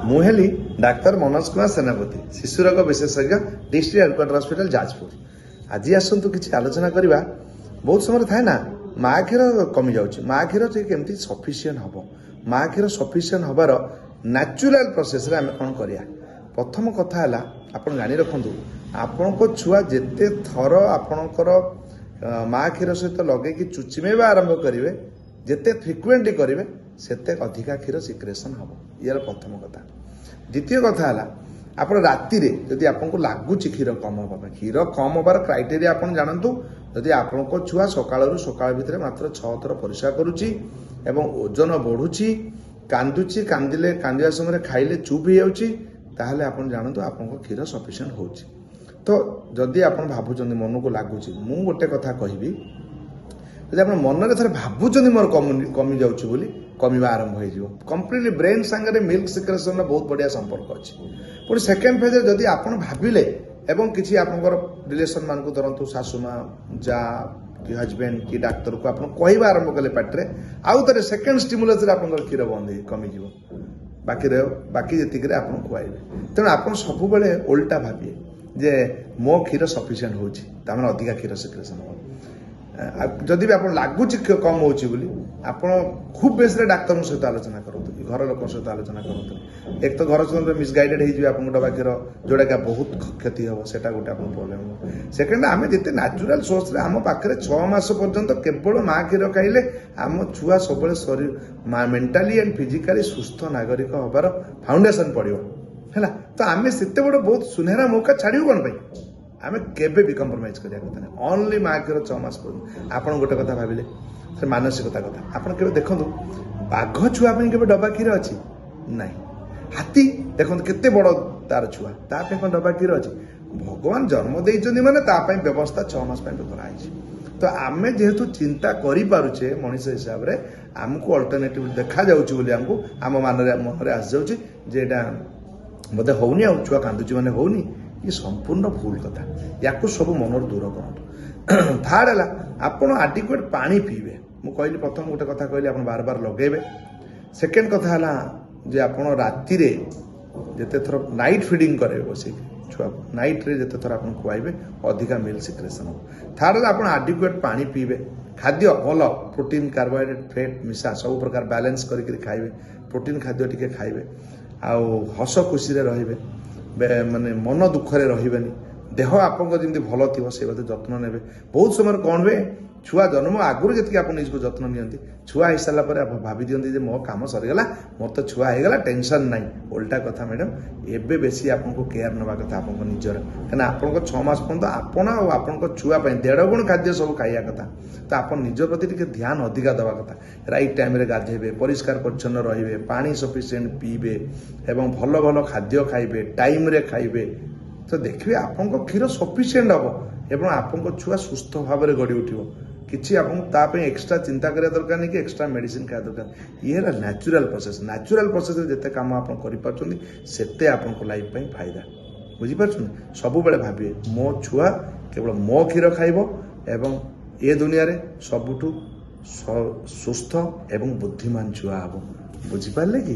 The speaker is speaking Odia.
ମୁଁ ହେଲି ଡାକ୍ତର ମନୋଜ କୁମାର ସେନାପତି, ଶିଶୁରୋଗ ବିଶେଷଜ୍ଞ, ଡିଷ୍ଟ୍ରିକ୍ଟ ହେଡ଼କ୍ୱାର୍ଟର ହସ୍ପିଟାଲ, ଯାଜପୁର। ଆଜି ଆସନ୍ତୁ କିଛି ଆଲୋଚନା କରିବା। ବହୁତ ସମୟରେ ଥାଏ ନା, ମା କ୍ଷୀର କମିଯାଉଛି, ମା କ୍ଷୀର ଟିକେ କେମିତି ସଫିସିଏଣ୍ଟ ହେବ? ମା କ୍ଷୀର ସଫିସିଏଣ୍ଟ ହେବାର ନ୍ୟାଚୁରାଲ ପ୍ରୋସେସରେ ଆମେ କ'ଣ କରିବା? ପ୍ରଥମ କଥା ହେଲା, ଆପଣ ଜାଣି ରଖନ୍ତୁ, ଆପଣଙ୍କ ଛୁଆ ଯେତେ ଥର ଆପଣଙ୍କର ମା କ୍ଷୀର ସହିତ ଲଗେଇକି ଚୁଚିମେଇବା ଆରମ୍ଭ କରିବେ, ଯେତେ ଫ୍ରିକୁଏଣ୍ଟଲି କରିବେ, ସେତେ ଅଧିକା କ୍ଷୀର ସିକ୍ରେସନ୍ ହେବ। ଇଏ ହେଲା ପ୍ରଥମ କଥା। ଦ୍ୱିତୀୟ କଥା ହେଲା, ଆପଣ ରାତିରେ ଯଦି ଆପଣଙ୍କୁ ଲାଗୁଛି କ୍ଷୀର କମ୍ ହେବା ପାଇଁ, କ୍ଷୀର କମ୍ ହେବାର କ୍ରାଇଟେରିଆ ଆପଣ ଜାଣନ୍ତୁ। ଯଦି ଆପଣଙ୍କ ଛୁଆ ସକାଳରୁ ସକାଳ ଭିତରେ ମାତ୍ର 6 ଥର ପରିସ୍ରା କରୁଛି ଏବଂ ଓଜନ ବଢ଼ୁଛି, କାନ୍ଦୁଛି, କାନ୍ଦିଲେ କାନ୍ଦିବା ସମୟରେ ଖାଇଲେ ଚୁପ୍ ହେଇଯାଉଛି, ତାହେଲେ ଆପଣ ଜାଣନ୍ତୁ ଆପଣଙ୍କ କ୍ଷୀର ସଫିସିଏଣ୍ଟ ହେଉଛି। ତ ଯଦି ଆପଣ ଭାବୁଛନ୍ତି, ମନକୁ ଲାଗୁଛି, ମୁଁ ଗୋଟେ କଥା କହିବି, ଯଦି ଆପଣ ମନରେ ଥରେ ଭାବୁଛନ୍ତି ମୋର କମୁନି, କମି ଯାଉଛି ବୋଲି, କମିବା ଆରମ୍ଭ ହେଇଯିବ କମ୍ପ୍ଲିଟଲି। ବ୍ରେନ୍ ସାଙ୍ଗରେ ମିଲ୍କ ସିକ୍ରେସନର ବହୁତ ବଢ଼ିଆ ସମ୍ପର୍କ ଅଛି। ପୁଣି ସେକେଣ୍ଡ ଫେଜ୍ରେ ଯଦି ଆପଣ ଭାବିଲେ ଏବଂ କିଛି ଆପଣଙ୍କର ରିଲେସନ୍ ମାନଙ୍କୁ ଧରନ୍ତୁ, ଶାଶୁ ମା, ଯା କି ହଜବେଣ୍ଡ କି ଡାକ୍ତରକୁ ଆପଣ କହିବା ଆରମ୍ଭ କଲେ ପାଟିରେ, ଆଉ ଥରେ ସେକେଣ୍ଡ ଷ୍ଟିମୁଲସରେ ଆପଣଙ୍କର କ୍ଷୀର ବନ୍ଦ ହେଇ କମିଯିବ। ବାକି ରହିବ, ବାକି ଯେତିକିରେ ଆପଣ ଖୁଆଇବେ। ତେଣୁ ଆପଣ ସବୁବେଳେ ଓଲଟା ଭାବିବେ ଯେ ମୋ କ୍ଷୀର ସଫିସିଏଣ୍ଟ ହେଉଛି, ତାମାନେ ଅଧିକା କ୍ଷୀର ସିକ୍ରେସନ୍ ହେବ। ଆଉ ଯଦି ବି ଆପଣ ଲାଗୁଛି କମ୍ ହେଉଛି ବୋଲି, ଆପଣ ଖୁବ୍ ବେଶୀରେ ଡାକ୍ତରଙ୍କ ସହିତ ଆଲୋଚନା କରନ୍ତୁ କି ଘର ଲୋକଙ୍କ ସହିତ ଆଲୋଚନା କରନ୍ତୁ। ଏକ ତ ଘର ସହିତ ମିସଗାଇଡେଡ୍ ହେଇଯିବେ, ଆପଣଙ୍କ ଡବା କ୍ଷୀର ଯୋଉଟାକି ବହୁତ କ୍ଷତି ହେବ, ସେଟା ଗୋଟେ ଆପଣଙ୍କ ପ୍ରୋବ୍ଲେମ୍ ହେବ। ସେକେଣ୍ଡ, ଆମେ ଯେତେ ନ୍ୟାଚୁରାଲ ସୋର୍ସରେ ଆମ ପାଖରେ 6 ମାସ ପର୍ଯ୍ୟନ୍ତ କେବଳ ମା କ୍ଷୀର ଖାଇଲେ ଆମ ଛୁଆ ସବୁବେଳେ ଶରୀର, ମେଣ୍ଟାଲି ଆଣ୍ଡ ଫିଜିକାଲି ସୁସ୍ଥ ନାଗରିକ ହେବାର ଫାଉଣ୍ଡେସନ ପଡ଼ିବ। ହେଲା ତ? ଆମେ ସେତେ ବଡ଼ ବହୁତ ସୁନେହେରା ମୌକା ଛାଡ଼ିବୁ କ'ଣ ପାଇଁ? ଆମେ କେବେ ବି କମ୍ପ୍ରମାଇଜ କରିବା କଥା ନାହିଁ। ଅନଲି ମା କ୍ଷୀର 6 ମାସ ପର୍ଯ୍ୟନ୍ତ। ଆପଣ ଗୋଟେ କଥା ଭାବିଲେ, ସେ ମାନସିକତା କଥା, ଆପଣ କେବେ ଦେଖନ୍ତୁ, ବାଘ ଛୁଆ ପାଇଁ କେବେ ଡବା କ୍ଷୀର ଅଛି? ନାହିଁ। ହାତୀ ଦେଖନ୍ତୁ, କେତେ ବଡ଼ ତାର ଛୁଆ, ତା ପାଇଁ କ'ଣ ଡବା କ୍ଷୀର ଅଛି? ଭଗବାନ ଜନ୍ମ ଦେଇଛନ୍ତି ମାନେ ତା ପାଇଁ ବ୍ୟବସ୍ଥା 6 ମାସ ପାଇଁ କରାହେଇଛି। ତ ଆମେ ଯେହେତୁ ଚିନ୍ତା କରିପାରୁଛେ ମଣିଷ ହିସାବରେ, ଆମକୁ ଅଲ୍ଟରନେଟିଭ ଦେଖାଯାଉଛି ବୋଲି ଆମକୁ ଆମ ମନରେ ଆସିଯାଉଛି ଯେ ଏଇଟା ବୋଧେ ହଉନି, ଆଉ ଛୁଆ କାନ୍ଦୁଛି ମାନେ ହଉନି। ଇଏ ସମ୍ପୂର୍ଣ୍ଣ ଭୁଲ କଥା। ୟାକୁ ସବୁ ମନରୁ ଦୂର କରନ୍ତୁ। ଥାର୍ଡ ହେଲା, ଆପଣ ଆଡିକୁଏଟ୍ ପାଣି ପିଇବେ। ମୁଁ କହିଲି, ପ୍ରଥମ ଗୋଟେ କଥା କହିଲି, ଆପଣ ବାର ବାର ଲଗେଇବେ। ସେକେଣ୍ଡ କଥା ହେଲା ଯେ ଆପଣ ରାତିରେ ଯେତେ ଥର ନାଇଟ୍ ଫିଡ଼ିଂ କରାଇବେ ବସିକି ଛୁଆକୁ, ନାଇଟ୍ରେ ଯେତେ ଥର ଆପଣ ଖୁଆଇବେ, ଅଧିକା ମିଲ୍କ ସିକ୍ରେସନ୍ ହେବ। ଥାର୍ଡ ହେଲା, ଆପଣ ଆଡିକୁଏଟ୍ ପାଣି ପିଇବେ। ଖାଦ୍ୟ ଭଲ ପ୍ରୋଟିନ୍, କାର୍ବୋହାଇଡ୍ରେଟ୍, ଫ୍ୟାଟ୍ ମିଶା ସବୁ ପ୍ରକାର ବାଲାନ୍ସ କରିକିରି ଖାଇବେ। ପ୍ରୋଟିନ୍ ଖାଦ୍ୟ ଟିକେ ଖାଇବେ ଆଉ ହସ ଖୁସିରେ ରହିବେ, ମାନେ ମନ ଦୁଃଖରେ ରହିବେନି। ଦେହ ଆପଣଙ୍କ ଯେମିତି ଭଲ ଥିବ, ସେ ବୋଧେ ଯତ୍ନ ନେବେ। ବହୁତ ସମୟରେ କ'ଣ ହୁଏ, ଛୁଆ ଜନ୍ମ ଆଗରୁ ଯେତିକି ଆପଣ ନିଜକୁ ଯତ୍ନ ନିଅନ୍ତି, ଛୁଆ ହେଇସାରିଲା ପରେ ଆପଣ ଭାବି ଦିଅନ୍ତି ଯେ ମୋ କାମ ସରିଗଲା, ମୋର ତ ଛୁଆ ହେଇଗଲା, ଟେନସନ୍ ନାହିଁ। ଓଲଟା କଥା ମ୍ୟାଡ଼ାମ୍, ଏବେ ବେଶୀ ଆପଣଙ୍କୁ କେୟାର ନେବା କଥା ଆପଣଙ୍କ ନିଜର। କାହିଁକିନା ଆପଣଙ୍କ 6 ମାସ ପର୍ଯ୍ୟନ୍ତ ଆପଣ ଆଉ ଆପଣଙ୍କ ଛୁଆ ପାଇଁ ଦେଢ଼ ଗୁଣ ଖାଦ୍ୟ ସବୁ ଖାଇବା କଥା। ତ ଆପଣ ନିଜ ପ୍ରତି ଟିକେ ଧ୍ୟାନ ଅଧିକା ଦେବା କଥା। ରାଇଟ୍ ଟାଇମ୍ରେ ଗାଧେଇବେ, ପରିଷ୍କାର ପରିଚ୍ଛନ୍ନ ରହିବେ, ପାଣି ସଫିସିଏଣ୍ଟ ପିଇବେ ଏବଂ ଭଲ ଭଲ ଖାଦ୍ୟ ଖାଇବେ, ଟାଇମ୍ରେ ଖାଇବେ। ତ ଦେଖିବେ ଆପଣଙ୍କ କ୍ଷୀର ସଫିସିଏଣ୍ଟ ହେବ ଏବଂ ଆପଣଙ୍କ ଛୁଆ ସୁସ୍ଥ ଭାବରେ ଗଢ଼ି ଉଠିବ। କିଛି ଆପଣଙ୍କୁ ତା ପାଇଁ ଏକ୍ସଟ୍ରା ଚିନ୍ତା କରିବା ଦରକାର ନାହିଁ କି ଏକ୍ସଟ୍ରା ମେଡିସିନ ଖାଇବା ଦରକାର ନାହିଁ। ଇଏ ହେଲା ନ୍ୟାଚୁରାଲ ପ୍ରୋସେସ୍। ନ୍ୟାଚୁରାଲ ପ୍ରୋସେସରେ ଯେତେ କାମ ଆପଣ କରିପାରୁଛନ୍ତି, ସେତେ ଆପଣଙ୍କ ଲାଇଫ୍ ପାଇଁ ଫାଇଦା। ବୁଝିପାରୁଛନ୍ତି? ସବୁବେଳେ ଭାବିବେ ମୋ ଛୁଆ କେବଳ ମୋ କ୍ଷୀର ଖାଇବ ଏବଂ ଏ ଦୁନିଆରେ ସବୁଠୁ ସୁସ୍ଥ ଏବଂ ବୁଦ୍ଧିମାନ ଛୁଆ ହେବ। ବୁଝିପାରିଲେ କି?